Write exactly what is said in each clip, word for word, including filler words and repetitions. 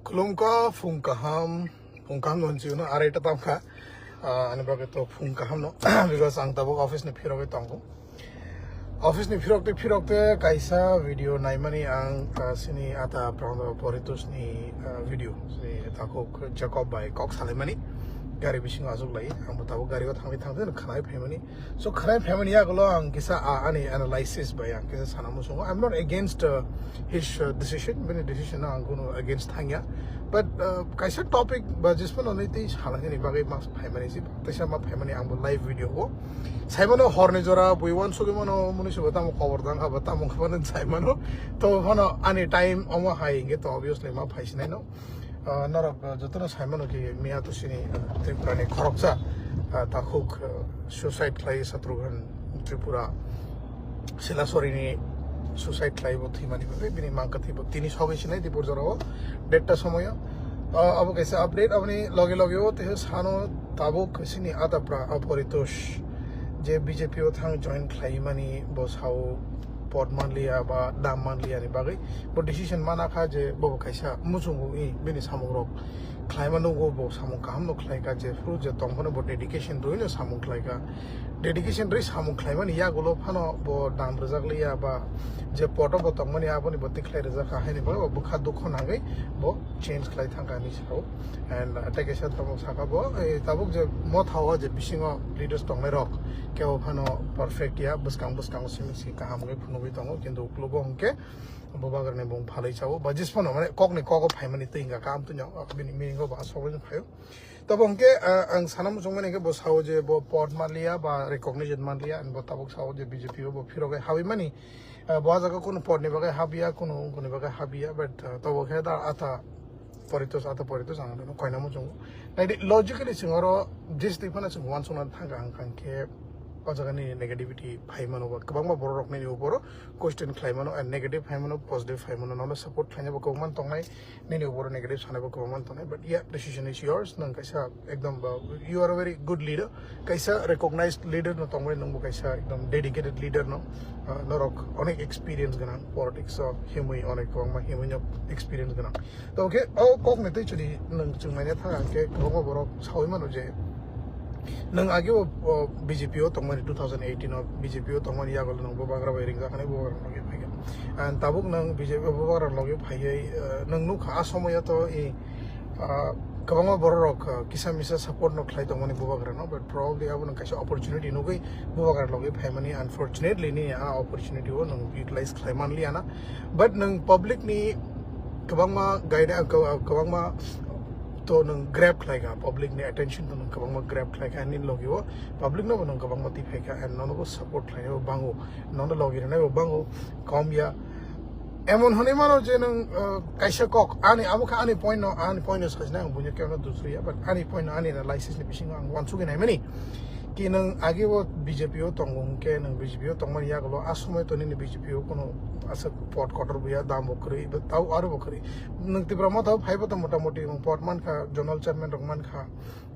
Khulumkha, phung kaham, phung kaham no hinwi no arai ta tamkha. Ah, ani bagwi to phung kaham no, because ang tabuk office ni phirogwi tongo. Office ni phirokte phirokte kaisa video naimani ang, ah, sini ata Prando Poritos ni, ah, video. Sini takhuk Jacob bai kok salaimani gari bisingo achuk lai. Ang bo tabuk gari o thangwi thangwi khwnai phaimani. So khwnai phaimani yagulo ang kisa, ah, ani analysis bai ang kisa sana muchungo. I'm not against, uh, his, uh, decision, bini decision no ang kunu against thangya. But, uh, kaisa topic ba jismano nai tei salangani bagwi ma phaimani si, teisa ma phaimani ang bo live video o. Saimano horni jora bui wan sugimano muni subo tamo kobor dang aba tamo khabano saimano. To phano ani time omo hai hingke to obviously ma phaisinai no. Ah, norok, ah, jotono saimano ki miya to sini, ah, Tripura ni khoroksa, ah, takhuk, ah, suicide khlai Shatrughan Tripura Silasori ni suicide khlai bo thwimani bagwi bini mangkha thwi bo tini sogwi sinai Dipur jorao dead ta somoyo. Ah, abo kaisa update aboni loge loge o te sano tabuk sini Adapra Aporitos je B J P o thang join khlaimani bo sao pot manliya ba dam manliya ni bagwi bo decision mana kha je bo kaisa muchungo i bini samung rok khlaima nukgo, bo samung kaham no khlai kha, je phuru je tong phano bo dedication rwi no samung khlai kha. Dedication rwi samung khlaimani yagulo phano bo dam rwjak liya ba je poto bo tongmani aboni bo tikhlai rwjak kha haini bagwi bo bwkha dukho nangwi bo change khlai thang kha hinwi sao. And, uh, tei kaisa tabuk saka bo, eh, tabuk je motha o je bisingo leaders tongnai rok kebo phano perfect ya, bwskang bwskango simi si kaham khe phunugwi tongo, kintu uklogo hwnkhe bubagrani bung phalwi chao, ba jisphano mane kokni kogo phaimani twi hwnkha, kaham twi no, bini meaning o ba asogwi no phaio. Tabo hwnkhe, ah, ang sana muchungmani hwnkhe bo sao je bo pod manliya ba recognition manliya, and bo tabuk sao je B J P o bo phirogwi habwi mani. Ah, bo ah jaga kunu pod ni bagwi habya, kunu wngkuni bagwi habya, but, ah, tabo khe da ata Poritos, ata Poritos ang no koina muchungo. Naidi logically chwng oro jis twi phano chwng uansukna thangkha hwnkha hwnkhe o jaga ni negativity phai mano ba kwbangma borok rok nini upor o question khlai mano, and negative phai mano, positive phai mano, nono support khlaina bo kwbangma tongnai, nini upor o negative sanai bo kwbangma tongnai, but yeah, decision is yours, nwng kaisa ekdom ba, you are a very good leader, kaisa recognized leader no tongmani nwng bo kaisa ekdom dedicated leader no, ah, norok onek experience gwnang politics o himwi onek kwbangma himwi no experience gwnang. To khe o kok ni twi chwri nwng chwng manya thang khe kwbangma borok sawi mano je nwng age o, o B J P o tongmani two thousand eighteen o B J P o tongmani yago nwng bubagra bai ringjak hinwi bubagra logi phai kha. And tabuk nwng B J P bubagra logi phaiwi, eh, nwng nukha a somoyo to i, ah, kwbangma borok rok, ah, kisa misa support no khlai tongmani bubagra no, but probably abo nwng kaisa opportunity nugwi bubagra logi phaimani, unfortunately ni a opportunity o nwng utilize khlai manliya na. But nwng public ni kwbangma guide, kwbangma to nwng grab khlai kha, public ni attention to nwng kwbangma grab khlai kha, nini logi o public no bo nwng kwbangma twi phai kha, and nono bo support khlai bo bango, nono logi rwnai bo bango, kom ya. Emon hwnwi mano je nwng, uh, kaisa kok, ani, abo khe ani point no, ani point no sajna ang buino kebo no dusriya, but ani point no, ani analysis ni bisingo ang uansugwi naimani. Ki nwng age o B J P o tongo hwnkhe nwng B J P o tongmani yagulo a somoi to nini B J P o kuno aswk pot kotor buya, dam bo kwrwi, tau aro bo kwrwi. Nwng Tipra Motha o phaibo to motamoti nwng pot mankha, zonal chairman rok mankha,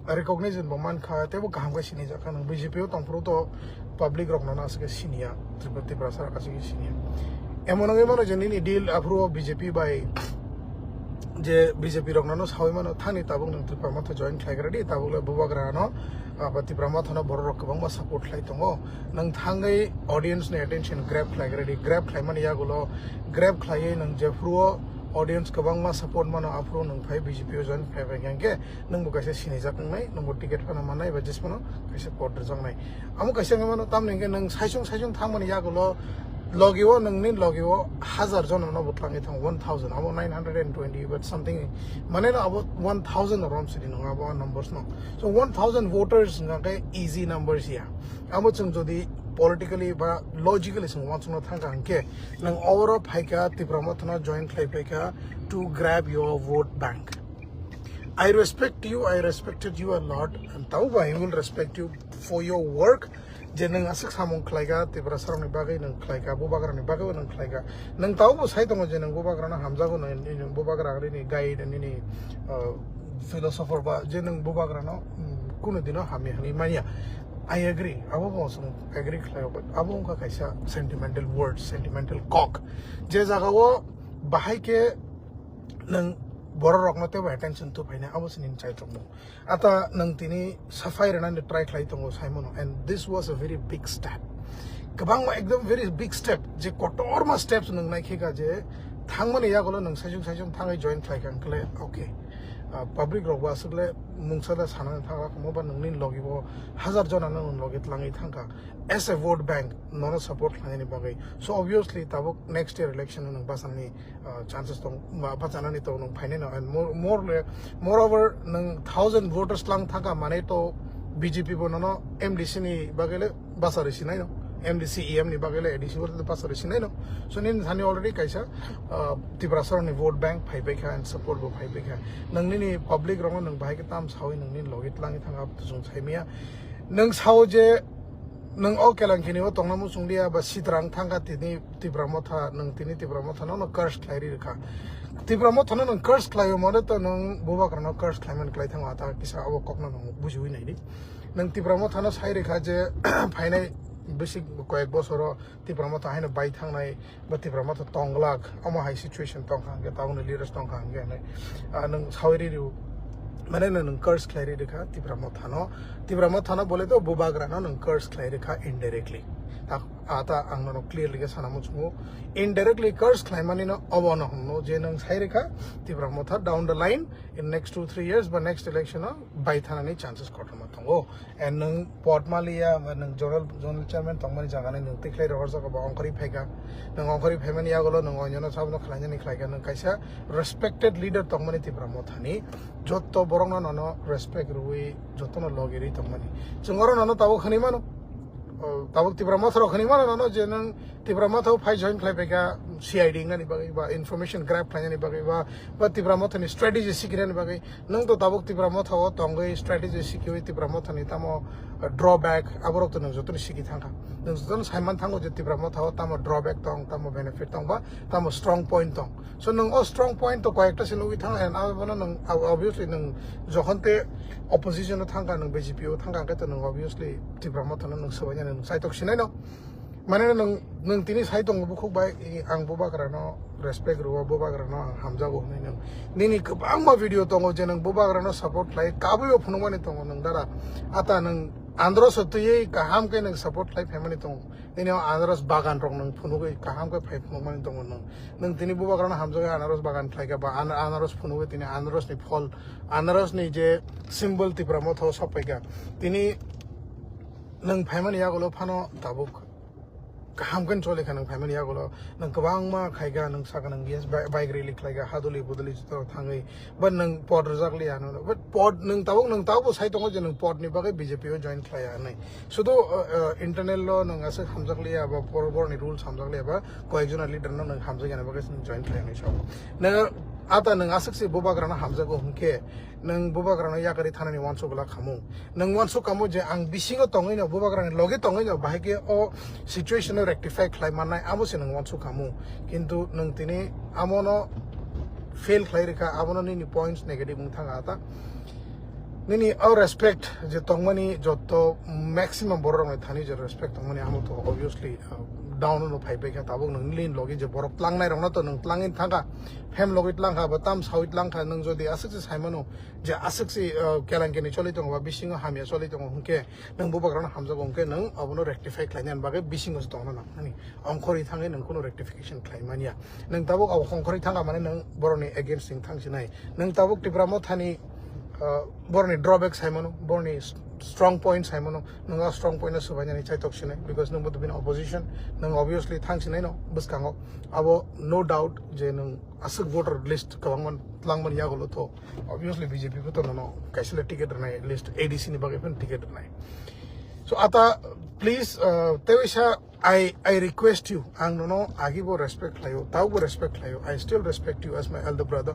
recognition bo mankha, teibo kaham khe sinijak kha. Nwng B J P o tongphuru to public rok no aswk khe siniya, Tripura, Tiprasa rok aswk khe siniya. Emon wngwi mano je nini deal aphuru o B J P bai je B J P rok no sawi mano, thani tabuk nwng Tipra Motha join khlai gra di, tabuk le bubagra no, ah, ba Tipra Motha no borok rok kwbangma support khlai tongo. Nwng thangwi audience ni attention grab khlai gra di, grab khlai mani yagulo grab khlaiwi nwng jephuru o audience kwbangma support mano, aphuru nwng phai B J P o join khlai bai khe nwng bo kaisa sinijak wngnai, nwng bo ticket phano mannai ba jis phano kaisa pot rwjaknai. Amo kaisa wngwi mano, tamni hwnkhe nwng saichung saichung thangmani yagulo logi o, nwngni logi o hazar jono no bo twlangwi thango, one thousand, abo nine hundred and twenty but something, mane no abo one thousand no rom sidi nwngo abo numbers no. So one thousand voters hwnkha khe easy numbers ya. Abo chwng jodi politically ba logically chwng uansukna thangkha hwnkhe nwng oro phaikha, Tipra Motha no join khlai phaikha to grab your vote bank. I respect you, I respected you a lot, and tau bai I will respect you for your work. Je nwng aswk samung khlaikha, Tiprasa rokni bagwi nwng khlaikha, bubagrani bagwi nwng khlaikha. Nwng tau bo sai tongo je nwng bubagrano hamjago, nwng, nwng bubagra nini guide, nini, uh, philosopher ba je nwng bubagrano, mm, kunu dino hamya hwnwi manya. I agree, abo bo chwng agree khlaio, but abo wngkha kaisa sentimental words, sentimental kok. Je jagao bahai khe nwng borok rokno teibo attention tu phaina, abo se nini chaitok mung. Ata nwng tini safai rwnani try khlai tongo saimano, and this was a very big step. Kwbangma ekdom very big step, je kotorma steps nwng nai khe ka je thangmani yagulo nwng saichung saichung thangwi join khlai kha hwnkhe le, okay. Ah, public rok bo aswk le mungsa da sanani thang kha, omo ba nwngni logi bo hajar jona nwng logi tlangwi thang kha as a vote bank nono support khlainani bagwi. So obviously tabuk next year election o nwng bachanani, ah, chances tong, ba, bachanani tong nwng phainai no. And more, more le, moreover nwng thousand voters lang thang kha mane to B J P bo nono M D C ni bagwi le basa rwi sinai no, M D C E M ni bagwi le A D C bo basa rwi sinai no. So nini thani already kaisa, ah, Tiprasa ni vote bank phai pai kha and support bo phai pai kha. Nwng nini public rokno nwng bahai khe tam sawi nwng nini logi tlangwi thang kha, abo to chwng sai maya. Nwng sao je nwng o Kelankini o tongna muchung liya ba sitrang thang kha tini Tipra Motha, nwng tini Tipra Motha no, no curse khlai ri rwkha. Tipra Motha no nwng curse khlai o mane to nwng bubagra no curse khlai man klai thango, ata kisa abo kok no nwng bujiwi nai di. Nwng Tipra Motha no sai rwkha je phainai bisi koyek bosoro Tipra Motha haino bai thangnai ba Tipra Motha tonglak, omo hai situation tong kha hwnkhe, tabukni leaders tong kha hwnkhe hinwi, ah, nwng sawi ri rw, mane nwng, nwng curse khlai ri rwkha Tipra Motha no. Tipra Motha no bole to bubagra no nwng curse khlai rwkha indirectly. Ta, ata ang nono clearly khe sana muchungo. Indirectly curse khlai mani no obo no hwnno je nwng sai rwkha Tipra Motha down the line in next two three years ba next election o bai thanani chances kotorma tongo. And nwng pod maliya, nwng zonal, zonal chairman tongmani jaga ni nwng tikhlai rohorjak ba ongkhorwi phaikha. Nwng ongkhorwi phaimani yagulo nwng onyono sabono khlainani khlaikha. Nwng kaisa respected leader tongmani Tipra Mothani, jotto borokno nono respect rwui jottono logi rwi tongmani. Chwng oro nono tabuk hwnwi mano, o, tabuk Tipra Motha rok hwnwi mano nono je nwng Tipra Motha o phai join khlai phaikha C I D wngnani bagwi ba information grab khlainani bagwi ba, ba Tipra Mothani strategy sikinani bagwi. Nwng to tabuk Tipra Motha o tongwi strategy sikiwi Tipra Mothani tamo, uh, drawback, aborok to nwng jotono siki thangkha. Nwng jotono saiman thango je Tipra Motha o tamo drawback tong, tamo benefit tong ba tamo strong point tong. So nwng o strong point to koyekta se nugwi thang, and abono nwng ob-, obviously nwng jokhon te opposition o thangkha, nwng B J P o thangkha, hwnkhe to nwng obviously Tipra Motha no nwng swbainani nwng saitok sinai no. Mane nwng, nwng tini sai tongo bukhuk bai, i, ang bubagra no respect rwo, bubagra no ang hamjago hwnwi nwng. Nini kwbangma video tongo je nwng bubagra no support khlai, kabui o phunukmani tongo nwng dara. Ata nwng Andros o twiwi kaham khe nwng support khlai phaimani tongo. Nini o Andros bagan rok nwng phunugwi kaham khe phai phunukmani tongo nwng. Nwng tini bubagra no hamjagwi Andros bagan khlai kha ba an-, Andros phunugwi tini Andros ni phol, Andros ni je symbol Tipra Motha o sok pai kha. Tini nwng phaimani yagulo phano tabuk kaham khe choli kha nwng phaimani yagulo, nwng kwbangma khai kha, nwng saka nwng yes, bi-, bike rally khlai kha, haduli buduli joto thangwi, but nwng pod rwjak liya, nwng, but pod nwng tabuk, nwng tabuk bo sai tongo je nwng pod ni bagwi B J P o join khlai ya hwnwi. Sudu, uh, uh, internal lo nwng aswk hamjak liya ba por-, borni rules hamjak liya ba koyek jona leader no nwng hamjak yani bagwi nwng join khlai ya hwnwi sao. Nwng ata nwng aswk se bubagra no hamjago hwnkhe, nwng bubagra no yakarwi thanani uansuk glak khamu. Nwng uansuk khamu je ang bisingo tongwi no, bubagra ni loge tongwi no, bahai khe o situation no rectify khlai mannai, abo se nwng uansuk khamu. Kintu nwng tini amo no fail khlai rwkha, abo no nini points negative wng thang kha ta. Nini o respect je tongmani jotto maximum borok rok ni thani je respect tongmani amo to obviously, uh, down no phai pai kha. Tabuk nwng nini loge je borok tlangnai rok no to nwng tlangwi thang kha, phem logwi tlang kha, ba tam sawi tlang kha, nwng jodi aswk se sai mano, je aswk se, uh, Kelankini choli tongo ba bisingo hamya choli tongo hwnkhe nwng bubagra no hamjago hwnkhe nwng abono rectify khlainani bagwi bisingo se tongna nang nani. Ongkhorwi thangwi nwng kuno rectification khlai manya. Nwng tabuk abo ongkhorwi thangkha mane nwng borokni against wng thang sinai. Nwng tabuk Tipra Mothani, uh, borokni drawback sai mano, borokni s-, strong point sai mano. Nwng a strong point no swbainani chaitok sinai because nwng bo to bini opposition. Nwng obviously thang sinai no bwskango. Abo no doubt je nwng aswk voter list kwbangma tlangmani yagulo to obviously B J P bo to nono kaisa le ticket rwnai, at least A D C ni bagwi phano ticket rwnai. So ata please, uh, teisa I, I request you, ang nono agi bo respect khlaio, tau bo respect khlaio, I still respect you as my elder brother,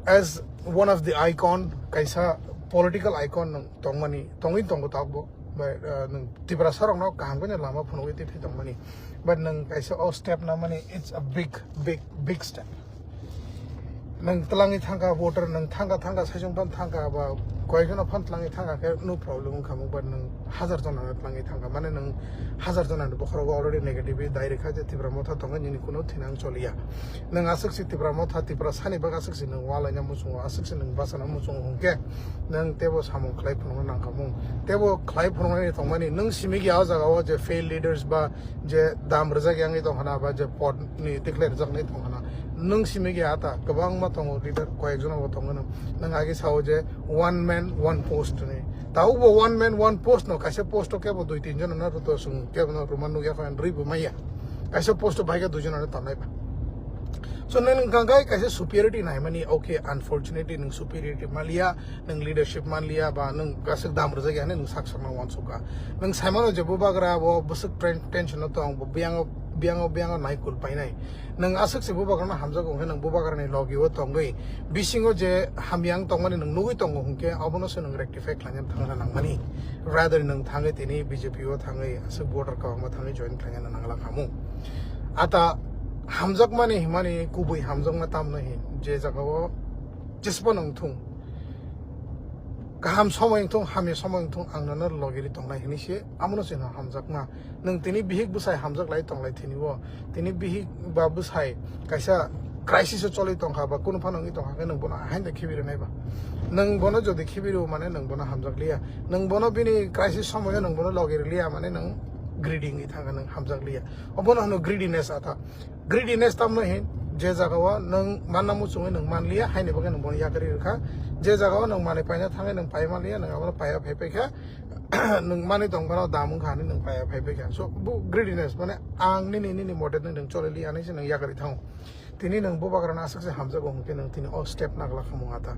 as one of the icon, kaisa political icon nwng tongmani, tongwi tongo tau bo. Bai, uh, nwng Tiprasa rokno kaham khe lama phunugwi twi tongmani. But nwng kaisa o step namani, it's a big, big, big step. Nwng twlangwi thangkha voter, nwng thangkha, thangkha, saichung phano thangkha, ba koyekjono phone tlangwi thangkha khe no problem wngkha, mukbar nwng hajar jonano tlangwi thangkha, mane nwng hajar jonani bokhorogo already negative dai rwkha je Tipra Motha tongo, nini kuno thinang choliya. Nwng aswk se Tipra Motha, Tipra sani bagwi aswk se nwng walaina muchungo, aswk se nwng bachana muchungo hwnkhe nwng teibo samung khlai phunukna nangkha mung. Teibo khlai phunuknani tongmani nwng simi gya o jaga o je failed leaders ba je dam rwjak yangwi tongkhana ba je pod ni tikhlai rwjaknai tongkhana. Nwng simi gya ata kwbangma tongo leader, koyekjono bo tongo nwng. Nwng agi sao je one man, one post ni. Taubo one man, one post no, kaisa post o kebo dui tin jona no rwto swng, kebo no rwma nukya kho, rwi bo maya. Kaisa post o bai khe dui jona no tongnai ba. So, nwng wngkha khe kaisa superiority naimani, okay, unfortunately, nwng superiority manliya, nwng leadership manliya, ba nwng kasik dam rwjak ya, nwng sak sakno wansukha. Nwng saimano je bubagra bo bwswk tren-, tension o tong, bo biyango, biyango, biyango naikul painai. Nwng aswk se bubagrano hamjago hwnkhe, nwng bubagrani logi o tongwi, bisingo je hamyang tongmani nwng nugwi tongo hwnkhe, abono se nwng rectify khlaina thangna nangmani. Rather nwng thangwi tini B J P o thangwi aswk voter kwbangma thangwi join khlaina nangla khamu. Ata hamjakmani himani kubui hamjakma tamno hin, je jagao jesbo nwng thung, kaham somoi wngthung, hamya somoi wngthung, ang nono logiri tongnai hinwi se, amono se no hamjakma. Nwng tini bihik bwsai hamjak lai tonglai thini o, tini bihik ba bwsai kaisa crisis o choli tongkha ba kunu phano wngwi tongkha khe nwng bono haino khibi rwnai ba? Nwng bono jodi khibi rw mane nwng bono hamjak liya, nwng bono bini crisis somoyo nwng bono logi rwliya mane nwng greedy wngwi thangkha, nwng hamjak liya. Obono hwno greediness ata. Greediness tamno hin, je jagao nwng manna muchungwi nwng manliya, haini bagwi nwng bono yakarwi rwkha. Je jagao nwng manwi paina thangwi nwng pai manliya, nwng abono paiya phai paikha. Nwng manwi tong phano dam wngkha hinwi nwng paiya phai paikha. So, bo greediness, mane ang nini, nini mote nwng, nwng choliliya hinwi se nwng yakarwi thango. Tini nwng bubagrano aswk se hamjago hwnkhe nwng tini o step nagla khamung ata.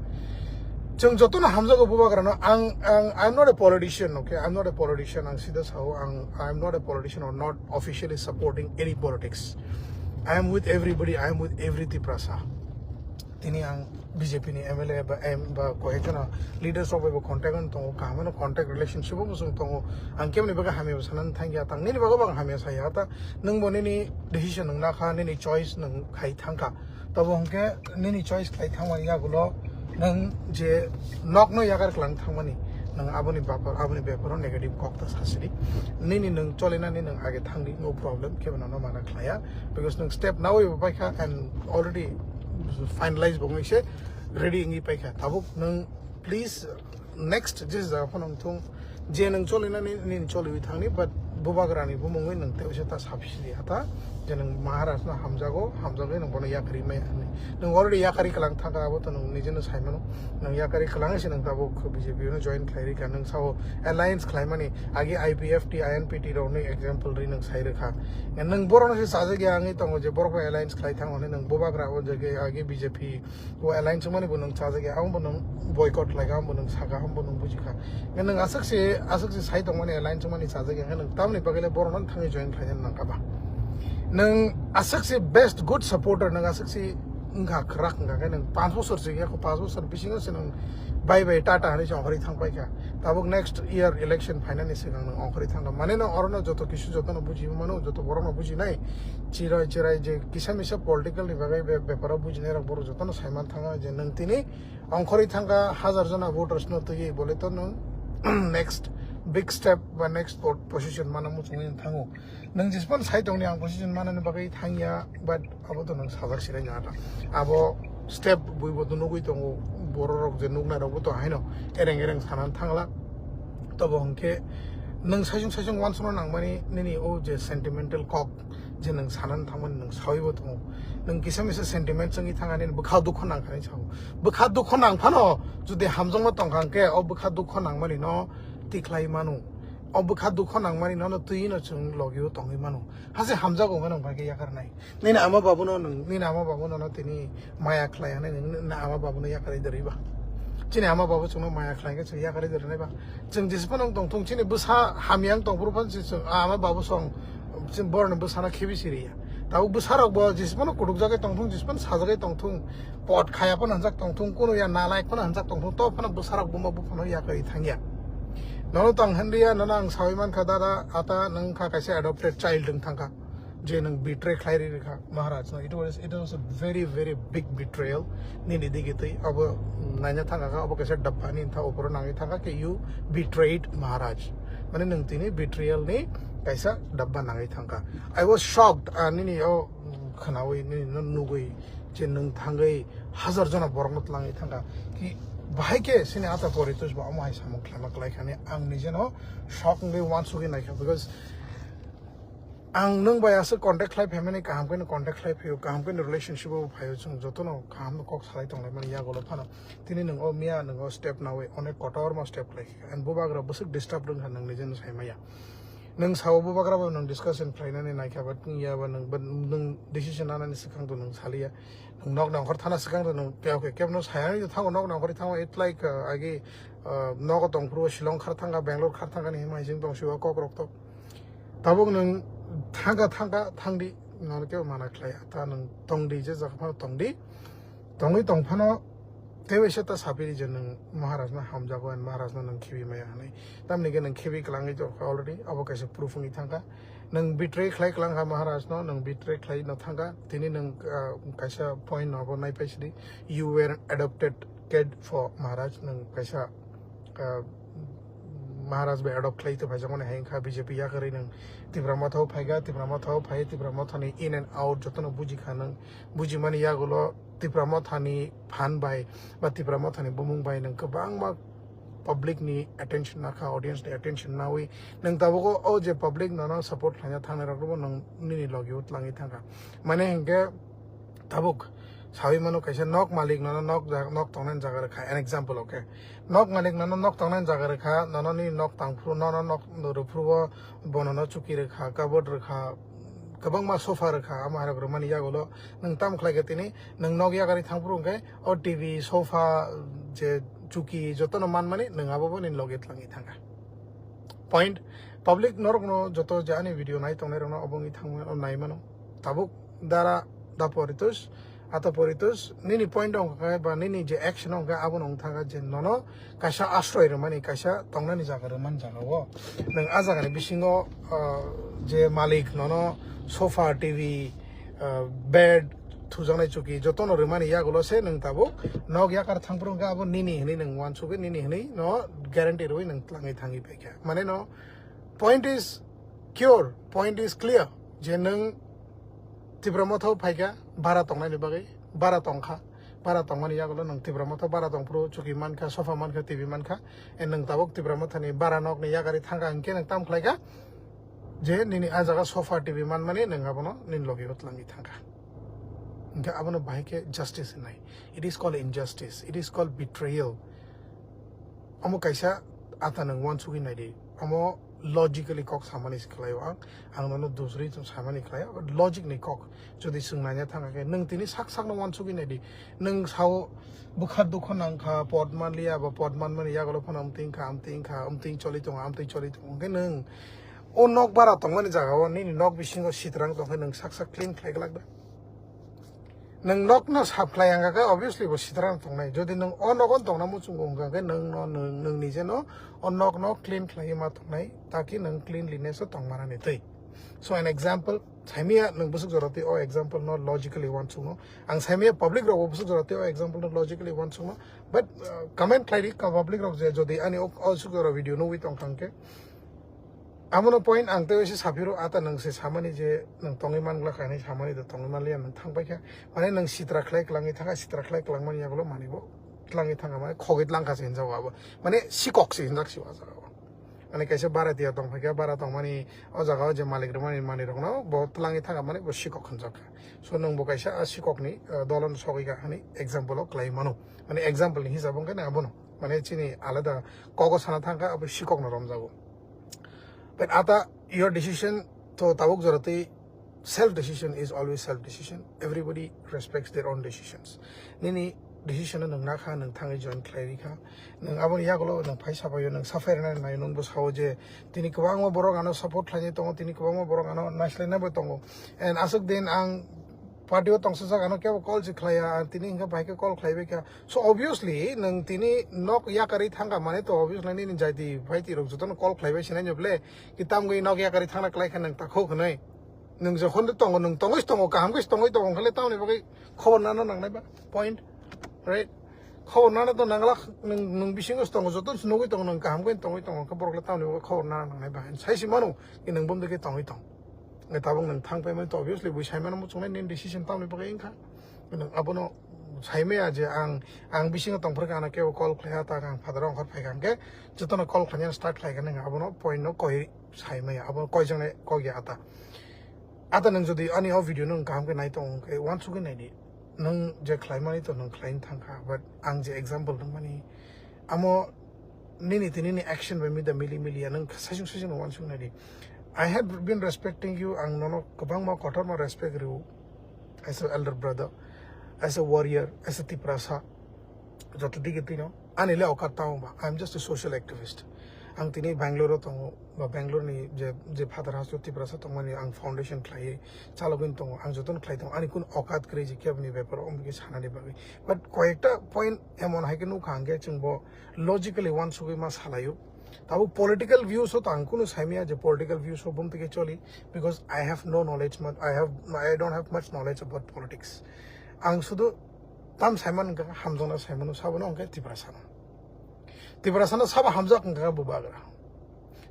Chwng jotono hamjago bubagrano, ang, ang, I'm not a politician, okay? I'm not a politician, ang sida sao, ang, I'm not a politician or not officially supporting any politics. I am with everybody, I am with every Tiprasa. Tini ang B J P ni M L A ba, em, ba koyekjona leaders rok bai bo contact on tongo, kaham no contact relationship o bosong tongo. Ang kemni bagwi hamya bo sanani thangya, tang nini bagwi bo ang hamya saya ta, nwng bo nini decision nwng nakha, nini choice nwng khai thangkha. Tobo hwnkhe nini choice khlai thangmani yagulo nwng je nokno yakar klang thangmani, nwng aboni bapar, aboni beparo negative kok ta sasidi. Nini nwng cholinani nwng age thangdi, no problem, kebo nono mana khlaiya, because nwng step nawi bo paikha and already finalize bo wngwi se ready wngwi paikha. Tabuk nwng please next je jaga phano wngthung, je nwng cholinani nini choliwi thangni, but bubagrani bumungwi nwng tei uaisa ta sapsidi ata je nwng Maharaj no hamjago, hamjagwi nwng bono yakarwi maya hinwi. Nwng already yakarwi kwlang thangkha, abo to nwng nijeno saimano. Nwng yakarwi kwlangwi se nwng tabuk B J P no join khlai rikha, nwng sao alliance khlaimani agi I P F T, I N P T rokni example ri nwng sai rwkha. Nwng borokno se chajak ya wngwi tongo je borok bai alliance khlai thang hwnwi, nwng bubagra o je agi B J P o alliance wngmani bo nwng chajak ya, abo bo nwng boycott khlaikha, abo bo nwng sakha, abo bo nwng bujikha. Nwng aswk se, aswk se sai tongmani alliance wngmani chajak ya, nwng tamoni bagwi le borokno thangwi join khlaina nangkha ba? Nwng aswk se best good supporter, nwng aswk se wngkha kwrak wngkha khe nwng panch bosor se wngya kho, panch bosor bisingo se nwng bye bye tata hinwi se ongkhorwi thang paikha. Tabuk next year election phainani swkang nwng ongkhorwi thangkha. Mane nwng orono joto kisu jotono buji mano, joto borokno bujinai. Chirai chirai je kisa misa political ni bagwi be-, beparo bujinai rok borok jotono saiman thangkha je nwng tini ongkhorwi thangkha hajar jona voters no twiwi bole to nwng next big step ba next po-, position mana muchungwi thango. Nwng jespan sai tongni ang position manani bagwi thangya, but abo to nwng sajak sirai nang ata. Abo step buibo to nugwi tongo, borok rok je nuknai rokbo to haino ereng ereng sanani thangla. Tobo hwnkhe nwng saichung saichung uansukna nangmani nini o je sentimental kok je nwng sanani thangmani nwng sawibo tongo. Nwng kisa misa sentiment chwngwi thangani bwkha dukho nangkhani sao. Bwkha dukho nangphano jodi hamjakma tongkha hwnkhe o bwkha dukho nangmani no tikhlai mano. O bwkha dukho nangmani nono twi no chwng logi o tongwi mano. Hase hamjago hwnwi nwng bai khe yakarnai. Nini ama babuno nwng, nini ama babuno no tini maya khlai hwnwi nwng, nini ama babuno yakarwi dwrwi ba? Chini ama babu chwngno maya khlai khe chwng yakarwi dwrwi nai ba? Chwng jisphano wng tongthung, chini bwsa hamya wng tongphuru phano chwng ama babu song, chini borokni bwsano khibi siriya. Tabuk bwsarokbo jisphano kutukjagwi tongthung, jisphano sajagwi tongthung, pot khaya phano hwnjak tongthung, kunu ya nalai phano hwnjak tongthung, to phano bwsarok buma buphano yakarwi thangya. Nono tong hwnliya, nono ang sawi mankha, dada, ata nwng kha kaisa adopted child wng thangkha. je nwng betray khlai ri rikha Maharaj no, it was, it was a very, very big betrayal. Nini digi twi abo naina thangkha, abo kaisa dabba ni tha opor nangwi thangkha ke, you betrayed Maharaj, mane nwng tini betrayal ni kaisa dabba nangwi thangkha. I was shocked, ah, nini o khwnawi, nini no nugwi je nwng thangwi hazar jona borok no twlangwi thangkha ki, bahai ke sini ata poritus ba omo hai samung khlama klai khani ang nije no shock wngwi wansugwi naikha, because ang nwng bai aswk contact khlai phaimani, kaham khe no contact khlai phaio, kaham khe no relationship o phaio, chwng joto no kaham no kok salai tonglai mani yagulo phano. Tini nwng o miya nwng o step nawi onek kotor ma step khlai kha, and bubagra bwswk disturb wngkha nwng nije no sai maya. Nwng sao bubagra bo nwng discussion khlainani naikha, but ya ba nwng, but nwng decision nanani swkang to nwng saliya. Nwng nok nongkhor thana swkang to nwng tei okay kebno sayani thango nok nongkhor thango, it like, uh, agi, uh, nogo tongphuru Shillong khar thangkha, Bangalore khar thangkha ni himai jing tong siwa kok rok to. Tabuk nwng thangkha, thangkha, thangdi, nono kebo mana khlai, ta nwng tongdi, je jaga phano tongdi, tongwi tongphano teibo se ta sapiri je nwng Maharaj no hamjago and Maharaj no nwng khibi maya hwnwi. Tamni khe nwng khibi kwlangwi tongkha already, abo kaisa proof wngwi thangkha. Nwng betray khlai kwlangkha Maharaj no, nwng betray khlai no thangkha. Tini nwng, ah, kaisa point no abo naipai sidi, you were adopted kid for Maharaj, nwng kaisa, ah, Maharaj bai adopt khlai to phaijakmani hai wngkha B J P yakarwi nwng Tipra Motha o phaikha, Tipra Motha o phai, Tipra Motha ni in and out jotono bujikha nwng, bujimani yagulo Tipra Motha ni phan bai ba Tipra Motha ni bumung bai nwng kwbangma public ni attention nakha, audience ni attention nawi nwng tabuk o je public nono support khlaina thangnai rok bo nwng nini logi o twlangwi thangkha. Mane hinkhe tabuk sawi mano kaisa nok malik nono nok ja-, nok tongnani jaga rwkha, an example, okay? Nok malik nono nok tongnani jaga rwkha, nono ni nok tangphuru, nono nok rwphuru o bono no chuki rwkha, kabod rwkha, kwbangma sofa rwkha, amo hai rok rwmani yagulo nwng tamo khlai kha tini nwng nok yakarwi thangphuru hwnkhe o T V, sofa, je chuki jotono manmani nwng abo bo nini logi twlangwi thangkha. Point, public norokno joto je ani video nai tongnai rokno obo wngwi thangmano, naimano. Tabuk dara da poritus, ata poritus, nini point wngkha khe ba nini je action wngkha abono wngthangkha je nono kaisa asroi rwmani, kaisa tongnani jaga rwmani jaga o. Nwng a jagani bisingo, ah, je malik nono sofa, T V, ah, bed, thujaknai chuki jotono rwmani yagulo se nwng tabuk nok yakar thangphuru hwnkhe abo nini hwnwi nwng uansukgwi nini hwnwi no guarantee rwui nwng twlangwi thangwi phaikha. Mane no point is cure, point is clear je nwng Tipra Motha o phaikha bara tongnani bagwi, bara tongkha, bara tongmani yagulo nwng Tipra Motha bara tongphuru chuki mankha, sofa mankha, T V mankha, and nwng tabuk Tipra Motha ni bara nok ni yakarwi thangkha hinkhe nwng tamo khlaikha je nini a jaga sofa, T V manmani nwng abono nini logi o twlangwi thangkha. Hinkhe abono bahai khe justice hinai. It is called injustice. It is called betrayal. Omo kaisa ata nwng uansugwi naidi. Omo logically kok samani se khlaio ang. Ang nono dusri samani khlaio. But logic ni kok. Jodi swng naina thangkha khe nwng tini sak sakno uansugwi naidi. Nwng sao bwkha dukho nangkha, pot manliya ba pot manmani yagulo phano amtwi wngkha, amtwi wngkha, amtwi choli tongo, amtwi choli tongo. Hwnkhe nwng o nok bara tongmani jaga o nini nok bisingo sitrang tongkhe nwng sak sak clean khlai glak da? Nwng nokno sap khlai wngkha khe obviously bo sitrang tongnai. Jodi nwng o nogo tongna muchungo wngkha khe nwng no, nwng, nwng nije no o nokno clean khlaiwi ma tongnai, taki nwng cleanliness o tongmanani twi. So an example, saimia nwng bwswk jora twi o example no logically uansukno. Ang saimia public rok bo bwswk jora twi o example no logically uansukno. But, uh, comment khlai di ka public rok je jodi ani o, o swk jora video nugwi tongkha hwnkhe. Abono point ang tei waisa saphiro ata nwng se samani je nwng tongwi manglak hinwi samani to tongwi manliya nwng thangpaikha. Mane nwng sitra khlai kwlangwi thangkha, sitra khlai kwlangmani yagulo manwi bo twlangwi thangkha, mane khogwi twlangkha se hinjago abo. Mane sikok se hinjak se o jaga o. Mane kaisa bara tiya tongphaikha, bara tongmani o jaga o je malik rwmani manwi rokno bo twlangwi thangkha, mane bo sikok hinjak kha. So nwng bo kaisa a sikokni, uh, dolono sogwi kha hinwi example o kwlai mano. Mane example ni hisab wngkha na abono. Mane chini alada kogo sana thangkha, abo sikokno romjago. But ata your decision to tabuk jora twi self decision is always self decision. Everybody respects their own decisions. Nini decision no nwng nakha, nwng thangwi join khlai rikha. Nwng aboni yagulo nwng phai sapaio, nwng saphai rwna nai, nwng bo sao je tini kwbangma borok ano support khlainai tongo, tini kwbangma borok ano naislaina bo tongo. And aswk din ang party o tongsajak ano kebo call se khlaiya, ang tini hwnkhe bahai khe call khlaibai kha. So obviously nwng tini nok yakarwi thangkha mane to obviously nini jaiti phaiti rok jotono call khlaibai sinai no ble, ki tamgwi nok yakarwi thangna klai kha nwng takhuk hwnwi. Nwng jokhon de tongo, nwng tongwi tongo, kaham khe tongwi tongo, hwnkhale tamoni bagwi khobor nana nangnai ba? Point, right? Khobor nana to nangla, nwng, nwng bisingo tongo, joto nugwi tongo, nwng kaham khe tongwi tongo, hwnkhai borok le tamoni bagwi khobor nana nangnai ba? Sai si mano, ki nwng bumdi khe tongwi tong. Nge tabuk nwng thang paimani to obviously bui sai mano muchungnai nini decision tamoni bagwi wngkha. Nwng abono sai maya je ang, ang bisingo tongphuru khe ano kebo call khlaiya ta ang phataro ongkhor phaikha hwnkhe jotono call khlainani start khlaikha nwng abono point no koi sai maya, abono koi jone kok ya ta. Ata nwng jodi ani o video no kaham khe nai tong khe uansugwi nai di. Nwng je khlaimani to nwng khlaina thangkha, but ang je example rwmani amo nini tini ni action bai mida mili mili ya nwng saichung saichung no uansuk nai di. I have been respecting you, ang nono kwbangma kotorma respect rw as a elder brother, as a warrior, as a Tiprasa. Joto digi tino ani le okat tamo ba, I am just a social activist. Ang tini Bangalore o tongo, ba Bangalore ni je, je phatar hasto Tiprasa tongmani ang foundation khlaiwi chalogwi tongo, ang jotono khlai tongo, ani kun okat kwrwi je keboni bepar o omni sanani bagwi. But koyekta point emon hai khe nukha ang khe chwng bo logically uansugwi ma salaio. Tabuk political views o to ang kunu saimaya je political views o bumtwi khe choli, because I have no knowledge much, I have, I don't have much knowledge about politics. Ang sudu tam saiman wngkha, hamjakna saimano sabono hwnkhe Tiprasano. Tiprasano sabo hamjak wngkha Bubagra.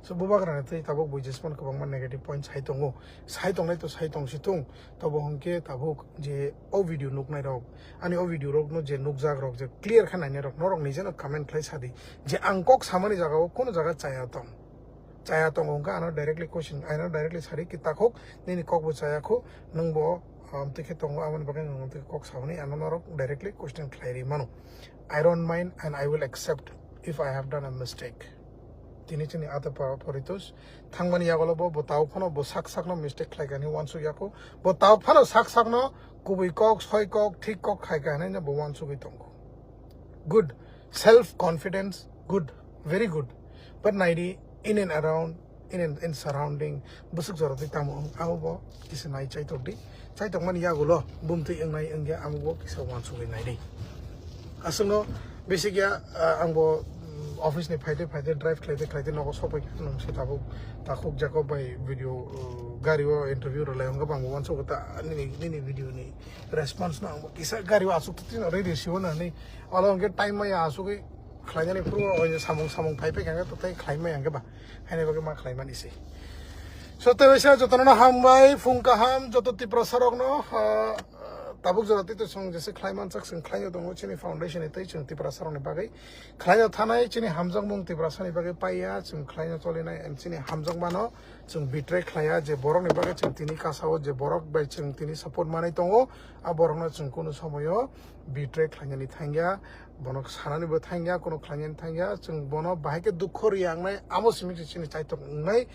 So Bubagrani twi tabuk buijesmano kwbangma negative point sai tongo. Sai tongnai to sai tong si tung. Tobo hwnkhe tabuk je o video nuknai rok, ani o video rokno je nukjak rok je clear khe nainai rok, norok nijeno comment khlai sadi je ang kok samani jagao kono jaga chaya tong. Chaya tongo hwnkhe ano directly question, ano directly sari ki takhuk nini kokbo chaya khu, nwngbo amtwi khe tongo, aboni bagwi nwng amtwi khe kok samani, ano norok directly question khlai ri mano. I don't mind and I will accept if I have done a mistake. Tini chini ata pa poritus thangmani yagolo bo, bo tao phano bo sak sakno mistake khlai kani uansuk yaku, bo tao phano sak sakno kubui kok, soi kok, thik kok khai kani bo uansugwi tongo. Good. Self confidence, good, very good. But naidi, in and around, in and, in surrounding, bwswk jora twi tamo wng, abo bo kisa nai chaitok di. Chaitok mani yagulo bumtwi wngnai wngya, amo bo kisa uansugwi nai di. Aswkno basic ya, ah, ang bo, mm, office ni phaide phaide drive khlaide khlaide nogo sokpai kha, nwng se tabuk takhuk Jacob bai video, uh, gari o interview rwlai hwnkhe bo ang bo uansugo ta nini, nini video ni response no ang bo kisa gari o aswk twi twi no ready siwo nani. Olo hwnkhe time maya asugwi khlainani phuru o samung samung phai phai khe to tei khlai maya hwnkhe ba haini bagwi ma khlai mani se. So tei waisa jotono no hambai, phung kaham joto Tiprasa rok no, ah, tabuk jora tei to chwng jese khlai mansak chwng khlai tongo chini foundation ni tei chwng Tiprasa rok ni bagwi khlai thanai chini hamjakmung Tiprasa ni bagwi paiya chwng khlai cholinai and chini hamjakmano chwng betray khlaiya je borok ni bagwi chwng tini kasao je borok bai chwng tini support manai tongo. A borokno chwng kunu somoyo betray khlainani thangya, bono sanani bo thangya, kunu khlainani thangya, chwng bono bahai khe dukho riyangnai, amo simi se chini chaitok wngnai.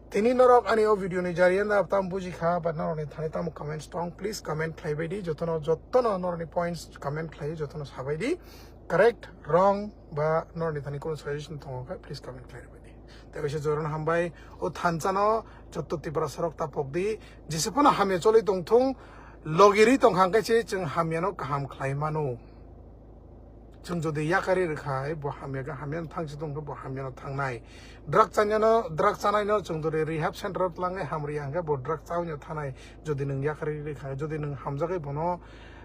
Tini norok ani o video ni jariya na tam buji kha, but norok ni thani tamo comments tong, please comment khlai bai di, jotono, jotono norok ni points comment khlai, jotono sabai di, correct, wrong, ba norok ni thani kunu suggestion tongo kha, please comment khlai bai di. Tei kaisa jotono hambai, o thansa no joto Tiprasa rok ta pok di, jese phano hamya choli tong thung, logi ri tong kha hwnkhe se chwng hamya no kaham khlai mano. Chwng jodi yakari rwkha, bo hamya khe hamya no thang si tong khe bo hamya no thangnai. Drug chanya no, drug chanai no chwng jodi rehab center o tlangnai hamri hwnkhe bo drug chawi no thanai. Jodi nwng yakari rwkha, jodi nwng hamjagwi bono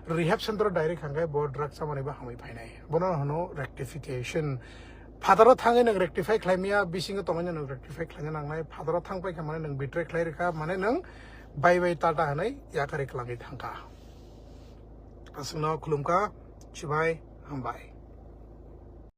rehab center o direct hwnkhe bo drug chamani bo hamwi phainai. Bono hwno rectification. Phataro thangwi nwng rectify khlai maya, bisingo tongwi nwng rectify khlaina nangnai. Phataro thang paikha mane nwng betray khlai rwkha, mane nwng bye bye tata hwnwi yakari kwlangwi thangkha. Aswkno khulumkha, chibai, hambai.